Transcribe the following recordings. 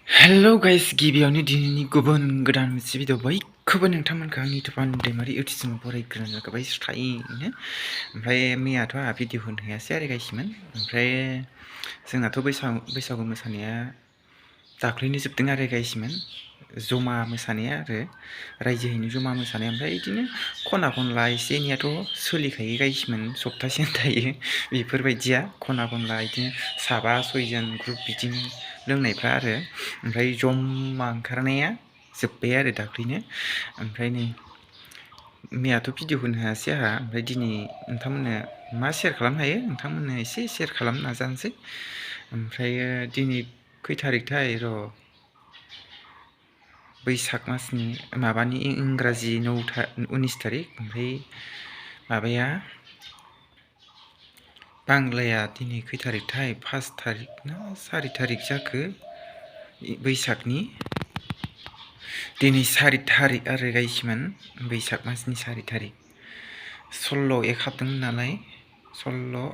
hello guys गिबियावनो दिनैनि गुबुन गोदान मोनसे भिडिअ बयखौबो नोंथांमोनखौ आंनि तुफान दैमारि इउटिउबजों बरायग्रोनाय जाबाय स्रायनो ओमफ्राय मैयाथ' आंहा भिडिअ होनो हायासै आरो गाइसमोन ओमफ्राय जोंनाथ' बैसागु मोसानाया दाख्लैनो जोबदों आरो गाइसमोन जमा मोसानाया आरो रायजोयैनो जमा मोसानाय ओमफ्राय बिदिनो खना खनला एसे एनैयाथ' सोलिखायो गाइसमोन सप्तासेनो थायो बेफोरबायदिया खना खनला बिदिनो साबा सयजन ग्रुप बिदिनो लोंनायफ्रा आरो ओमफ्राय जमा ओंखारनाया जोब्बाय आरो दाख्लैनो ओमफ्राय नै मैयाथ' भिडिअ होनो हायासै आंहा ओमफ्राय दिनै नोंथांमोननो मा शेयार खालामनो हायो नोंथांमोननो एसे शेयार खालामनो नाजानोसै ओमफ्रायो दिनै खै थारिखथाय र' बैसाग मासनि माबानि इंराजि 19 थारिख ओमफ्राय माबाया बांलाया दिनै खै थारिखथाय 5 थारिख ना 4 थारिख जाखो बैसागनि दिनै 4 थारिख आरो गाइसमोन बैसाग मासनि 4 थारिख 16 एक हाबदोंमोन नालाय 16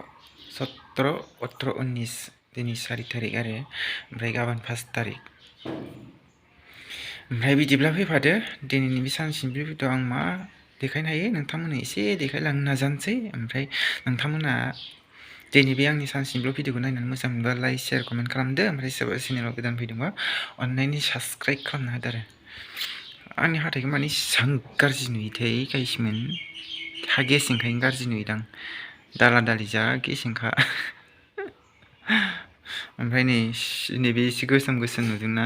17 18 19 दिनै 4 थारिख आरो ओमफ्राय गाबोन 5 थारिख ओमफ्राय बिदिब्ला फैफादो दिनैनि बे सानसेनि भिडिअ आं मा देखायनो हायो नोंथांमोननो एसे देखायलांनो नाजानोसै ओमफ्राय नोंथांमोना दिनै बे आंनि सानसेनिल' भिडिअखौ नायनानै मोजां मोनबा लाइक शेयार कमेन्ट खालामदो ओमफ्राय सोरबा चेनेलाव गोदान फैदोंबा अननायनि साबस्क्राइब खालामना होदो आरो आंनि हाथाइखौ माने एसेबां गाज्रि नुयोथाय गाइसमोन हा गेसेंखायनो गाज्रि नुयोदां दाला दालि जा गेसेंखा ओमफ्राय नैबे एसे गोसोम गोसोम नुदोंना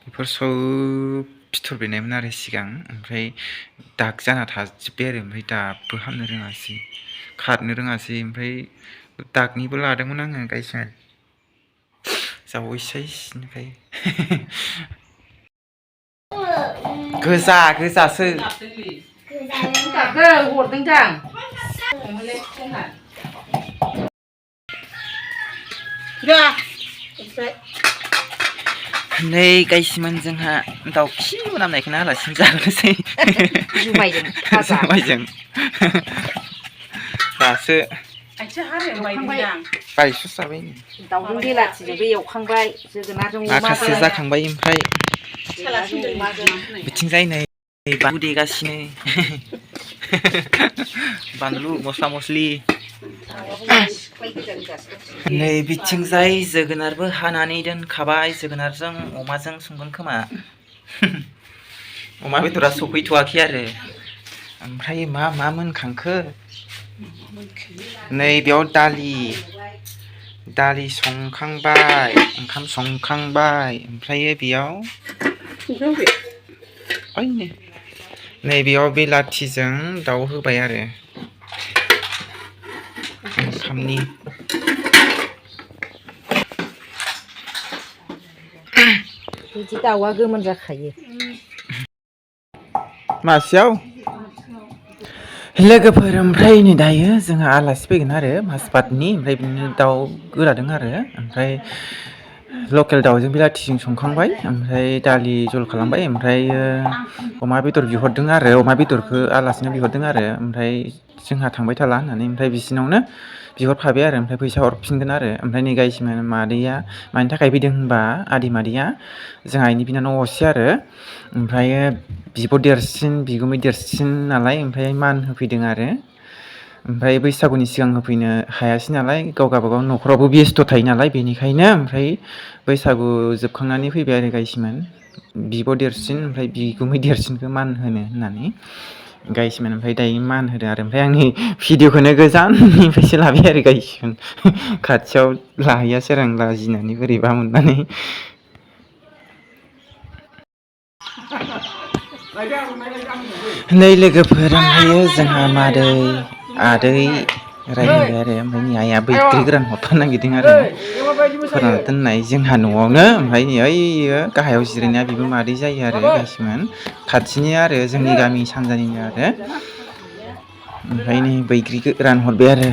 बेफोर सब फिथर बेरनायमोन आरो सिगां ओमफ्राय दाग जाना थाजोब्बाय आरो ओमफ्राय दाबो हामनो रोङासै खारनो रोङासै ओमफ्राय दागनिबो लादोंमोन आङो गाइसमोन जावैसोनिफ्राय गोजा गोजासो हरदों दां नै गाइसमोन जोंहा दाउखि मोनामनायखौनो आलासिनो जाहोनोसै जुमायजों दासो बायसो जाबाय दाउजों बेलाथिजोंबो एवखांबाय जोगोनारजों माखासे जाखांबाय ओमफ्राय बिथिंजाय नै बानलु देगासिनो बानलु मस्ला मस्लि नै बिथिंजाय जोगोनारबो हानानै दोनखाबाय जोगोनारजों अमाजों संगोन खोमा अमा बेदरा सफैथ'वाखै आरो ओमफ्राय मा मोनखांखो नै बेयाव दालि संखांबाय ओंखाम संखांबाय ओमफ्रायो बेयाव नै बेयाव बेलाथिजों दाउ होबाय आरो ओंखामनि बिदि दाउआ गोमोन जाखायो मासेयाव लोगोफोर ओमफ्राय नै दायो जोंहा आलासि फैगोन आरो माजबातनि ओमफ्राय बिदिनो दाउ गोदादों आरो ओमफ्राय लकेल दाउजों बिलाथिजों संखांबाय ओमफ्राय दालि जल खालामबाय ओमफ्राय अमा बेदर बिहरदों आरो अमा बेदरखौ आलासिनो बिहरदों आरो ओमफ्राय जोंहा थांबाय थाला होननानै ओमफ्राय बिसिनावनो बिहरफाबाय आरो ओमफ्राय फैसा हरफिनगोन आरो ओमफ्राय नै गाइसमोन मादैया मानि थाखाय फैदों होनबा आदै मादैया जोंहा इनि बिनानाव असे आरो ओमफ्रायो बिब' देरसिन बिगुमै देरसिन नालाय ओमफ्राय मान होफैदों आरो ओमफ्राय बैसागुनि सिगां होफैनो हायासै नालाय गावबागाव न'खरावबो बेस्थ' थायो नालाय बेनिखायनो ओमफ्राय बैसागु जोबखांनानै फैबाय आरो गाइसमोन बिब' देरसिन ओमफ्राय बिगुमै देरसिनखौ मान होनो होननानै गाइसमोन ओमफ्राय दायो मान होदों आरो ओमफ्राय आंनि भिडिअखौनो गोजाननिफ्रायसो लाबाय आरो गाइसमोन खाथियाव लाहैयासै आरो आं लाजिनानै बोरैबा मोननानै नै लोगोफोर ओमफ्रायो जोंहा मादै आदै रायलायबाय आरो ओमफ्राय नै आइया बैग्रि गोरान हरफानो नागिरदों आरो फोरानना दोननाय जोंहा न'आवनो ओमफ्राय नै ओइयो गाहायाव जिरायनाया बेबो मादै जायो आरो गाइसमोन खाथिनि आरो जोंनि गामि सानजानिनो आरो ओमफ्राय नै बैग्रि गोरान हरबाय आरो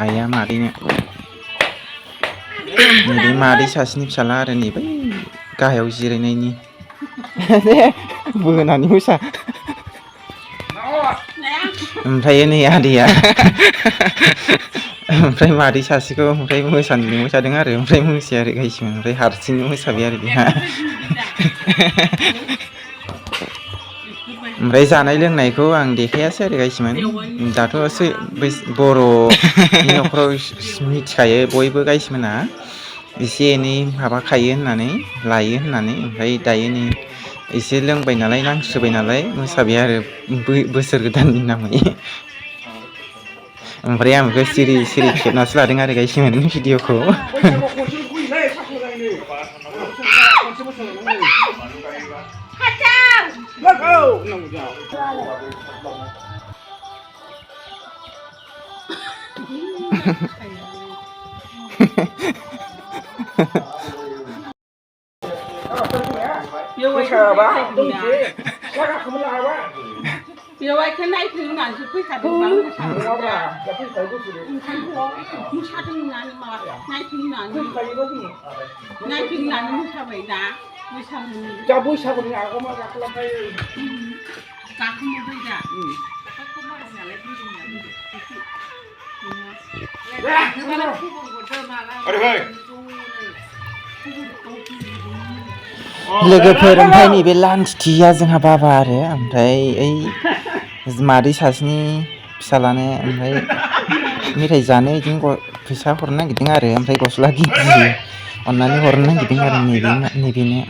आइया मादैनो नैबे मादै सासेनि फिसाला आरो नै बै गाहायाव जिरायनायनि बोनानै मोसा ओमफ्राय नै आदैया ओमफ्राय मादै सासेखौ ओमफ्राय मोसानो लिंबाय थादों आरो ओमफ्राय मोसाया आरो गायसोमोन ओमफ्राय हारसिंनो मोसाबाय आरो बेहा ओमफ्राय जानाय लोंनायखौ आं देखायासै आरो गायसोमोन दाथ' बर'नि न'खराव मिथिखायो बयबो गायसोमोना एसे एनै माबाखायो होननानै लायो होननानै ओमफ्राय दायो नै एसे लोंबाय नालाय नांस्रोबाय नालाय मोसाबाय आरो बोसोर गोदाननि नामै ओमफ्राय आं बेखौ सिरि सिरि खेबनासो लादों आरो गायसोमोन भिडिअखौ बेवाइखौ नायथों होननानैसो फैखादों मोसादों होननानै माबा नायथों होननानै मोसाबाय दा बैसागुनि आगोमा गाखोलांखायो गाखोमोबाय दा लोगोफोर ओमफ्राय नैबे लान्च टिया जोंहा बाबा आरो ओमफ्राय ओइ मादै सासेनि फिसालानो ओमफ्राय मेथाइ जानो बिदिनो फैसा हरनो नागिरदों आरो ओमफ्राय गस्ला गिजि अननानै हरनो नागिरदों आरो नैबेनो